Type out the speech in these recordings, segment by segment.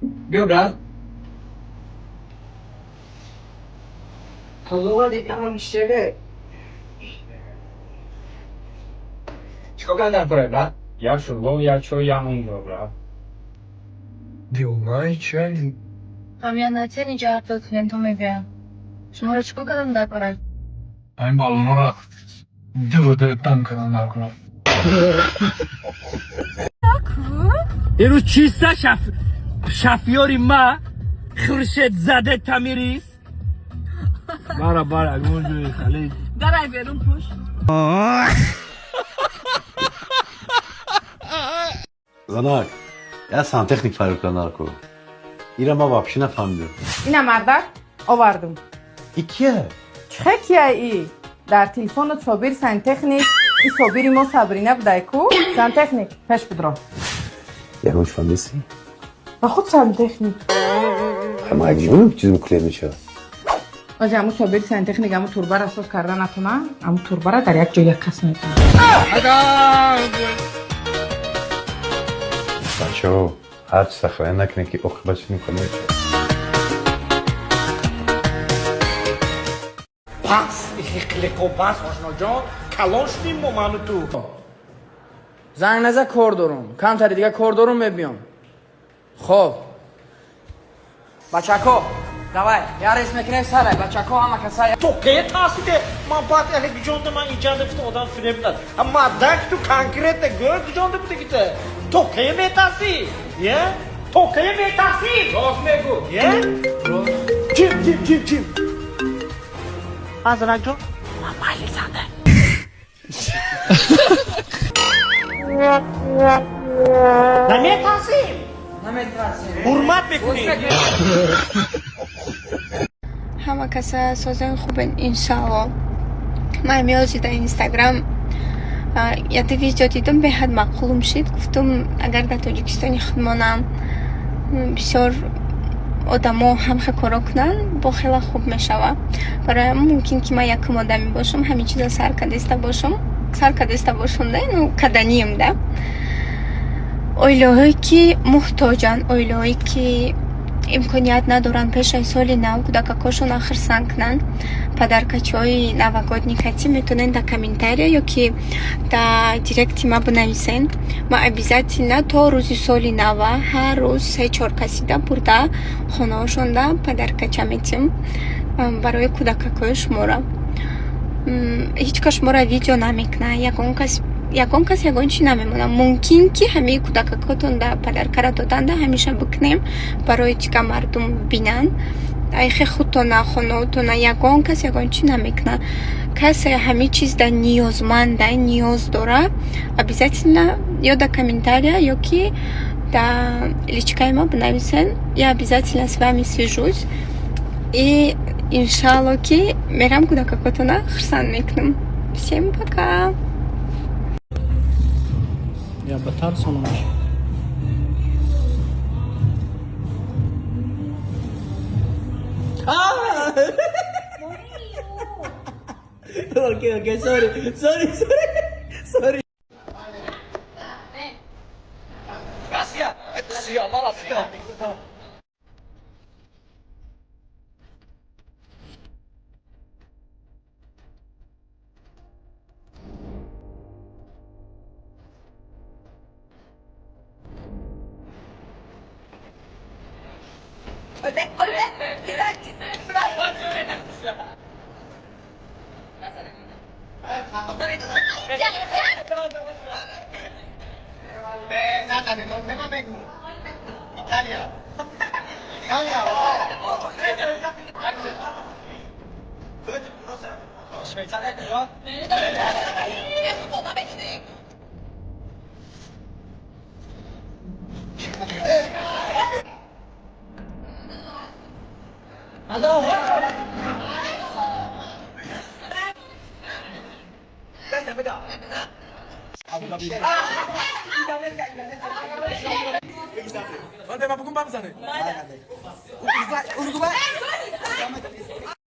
Биё, брат. Чикор кардан дар кора, брат? Як шӯрбо, як чой, як нон, брат. Девонаи чай. Ҳамян инҷа ҳарф клиентҳо мебиёянд. Шуморо чӣ кор кардан дар кора? Ҳамин баллонҳоро дивода дам кардан дар кора. Ирӯз чиста шафёри ма Хуршед заде Тамирис. Бара бара гунҷуи халид. Дарай берун пуш. Занак, я сантехник фарёд кардам дар кор. Ира ма вообще нафаҳмидам. Ина мардак овардум. И кия? Чихе кия и? Дар телефонот Собир сантехник, и Собири мо Сабрина будай ку? Сантехник, пеш будро. Ягон чӣ фаҳмидисӣ? Ба худ сантехник. Ма як чиз мукле мешавад. Ози аму Собири сантехник аму турбара соз карда натуна, аму турбара дар як ҷо як кас метавонад. Бачаҳо, ҳар чи сахрая накунед, ки оқибатш мехоҳад мешавад. Пас хиқлиқо, пас, ошноҷон, калон шудим мо, ману ту. Занг наза, кор дорум. Камтари дига кор дорум, мебиём. Хоб, бачако, давай я рейс мекунем, сарай, бачако, ҳама каса. То кае тасиде ман баъд яхе гиҷонда ман иҷанда фит одам фиреб дад. Мадак, ту конкретно гӯ, гиҷонда будагита. То кае метасӣ, е? То кае метасӣ? Рост мегӯ. Е, чим, чим, чим, чим? Азракҷон, ман майлисанда наметасим. Наметарсем. Ҳурмат мекунӣ. Ҳама каса созен, хубен, иншалло. Ман меози дар Инстаграм яте видео дидум, беҳад маъқулум шид. Гуфтум, агар дар Тоҷикистони худмонам бисёр одамо ҳамхе коро кунанд, бо хела хуб мешава. Барои ҳамин мумкин ки ман якум одаме бошам, ҳамин чиза сар кадеста бошам, сар кадеста бошам да, ну каданием да. Оилаҳое ки муҳтоҷанд, оилаҳое ки имконият надоранд пешаи соли нав кӯдакакошонро хирсанд кунанд, подаркачаҳои новогодний кати метавонед дар комментария ё ки дар директи ма бинависен. Ма обязательно то рӯзи соли нава ҳар рӯз се чор касида бурда хонаҳошонда подаркача метим барои кӯдакакҳои шуморо. Ҳеҷ кас шуморо видео намекунад, ягон кас, ягон кас ягон чӣ намемонад. Мумкин ки ҳамаи кӯдакакотон да подаркара доданда ҳамеша бикунем барои чига мардум бинанд. Айхе худтона, хонаотона ягон кас ягон чӣ намекунад. Касе ҳамин чиз да ниёзманда, ниёз дора, обязательно ё да комментария, ё ки да личкаи ма бинависен. Я обязательно с вами свяжусь и, иншалло, ки мерам, кӯдакакотона хурсанд мекунам. Всем пока. Я ба тарсонамаш. Окей, окей, sorry, sorry, sorry, sorry.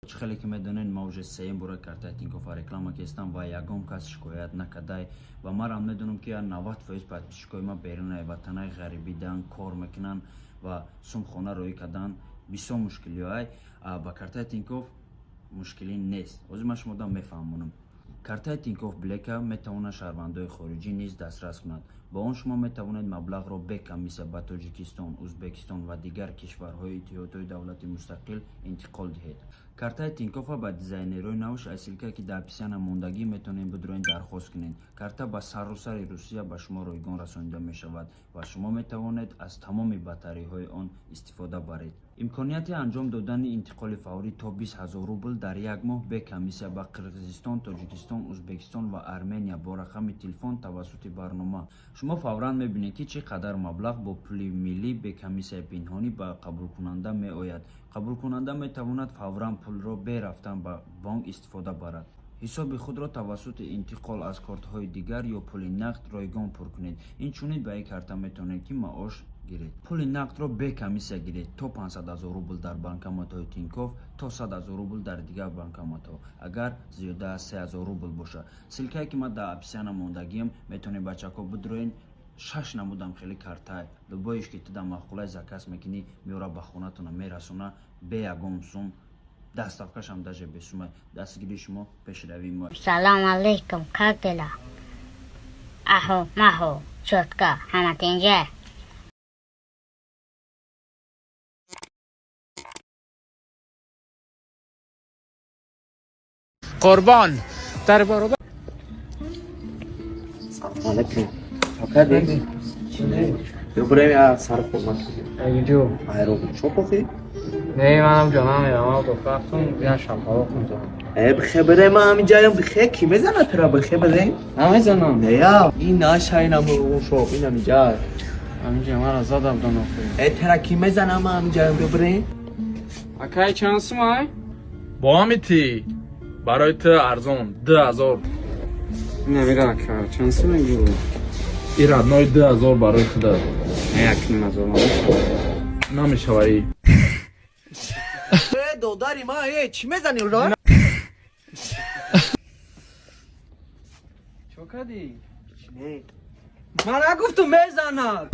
Чӣ хеле ки медонед, ма уже сеюм бора картаи Тинькоффа реклама кестам ва ягон кас шикоят накардай. Ва марам медонам, ки 90% подписчикои ма берунаи ватанаи ғарибидан кор мекунанд. Ва сум хона роӣ кардан бисёр мушкилиҳоай. Ба картаи Тинькофф мушкилӣ нест. Ҳозир ман шумода мефаҳмонам. Картаи Тинькофф Блека метавонад шаҳрвандои хориҷӣ низ дастрас кунад. Бо он шумо метавонед маблағро бе комиссия ба Тоҷикистон, Узбекистон ва дигар кишварҳои Иттиҳодҳои давлати мустақил интиқол диҳед. Картаи Тинькоффа ба дизайнерҳои навш аз ссылка, ки дар описания мондагӣ, метавонед бидуроен, дархост кунед. Карта ба саросари Русия ба шумо ройгон расонида мешавад ва шумо метавонед аз тамоми бартариҳои он истифода баред. Имконияти анҷом додани интиқоли фаврӣ то 20 ҳазор рубл дар як моҳ бе комиссия ба Қирғизистон, Тоҷикистон, Узбекистон ва Армения бо рақами телефон тавассути барнома. Шумо фавран мебинед, ки чӣ қадар маблағ бо пули миллӣ бе комиссияи пинҳонӣ ба қабулкунанда меояд. Қабулкунанда метавонад фавран пулро бе рафтан ба бонк истифода барад. Ҳисоби худро тавассути интиқол аз кортҳои дигар ё пули нақд ройгон пур кунед. Инчунин ба ин карта метавонед, ки маош гиред. Пули нақдро бе комиссия гиред то 500 ҳазор рубл дар банкоматҳои Тинькофф, то 100 ҳазор рубл дар дигар банкоматҳо, агар зиёда аз 3 ҳазор рубл бошад. Ссылка е ки ман дар описания мондагиам, метавонед, бачако, бидроен. Шаш намудам хеле картай, любой ш ки ту дар маъқулай, заказ мекунӣ, меора, ба хонатона мерасона бе ягон сум. Доставка шам даже бесума. Дастгирии шумо пешравии мо. Салом алейкум, как дела? Ахо, махо, чётко, ҳама тинҷа? Қурбон дар баробар. Алейкум. Чокади? Ё бурем я сар хурмат. Айҷо. Айроб чопохи? Не, манам ҷонам мерам, дофтум я шампало хунтам. Э, бихе бурем, ман ҳамин ҷаям бихе, ки мезанад тура, бихе бурем? Намезанам. Не я, ин наша инам шоп, ин ҳамин ҷай. Ҳамин ҷа мара задам донохи. Э, тура ки мезанам, ман ҳамин ҷаям бибурем? Акай, чанд сумай? Бо ҳамити барои ту арзон, 2000. Намира, ака, чанд сум мегирӣ? И родной, 2000 барои худат. 1500 намешава и. Э, додари ма, э, чӣ мезанӣ ро? Чо кардӣ? Ман нагуфтум мезанад.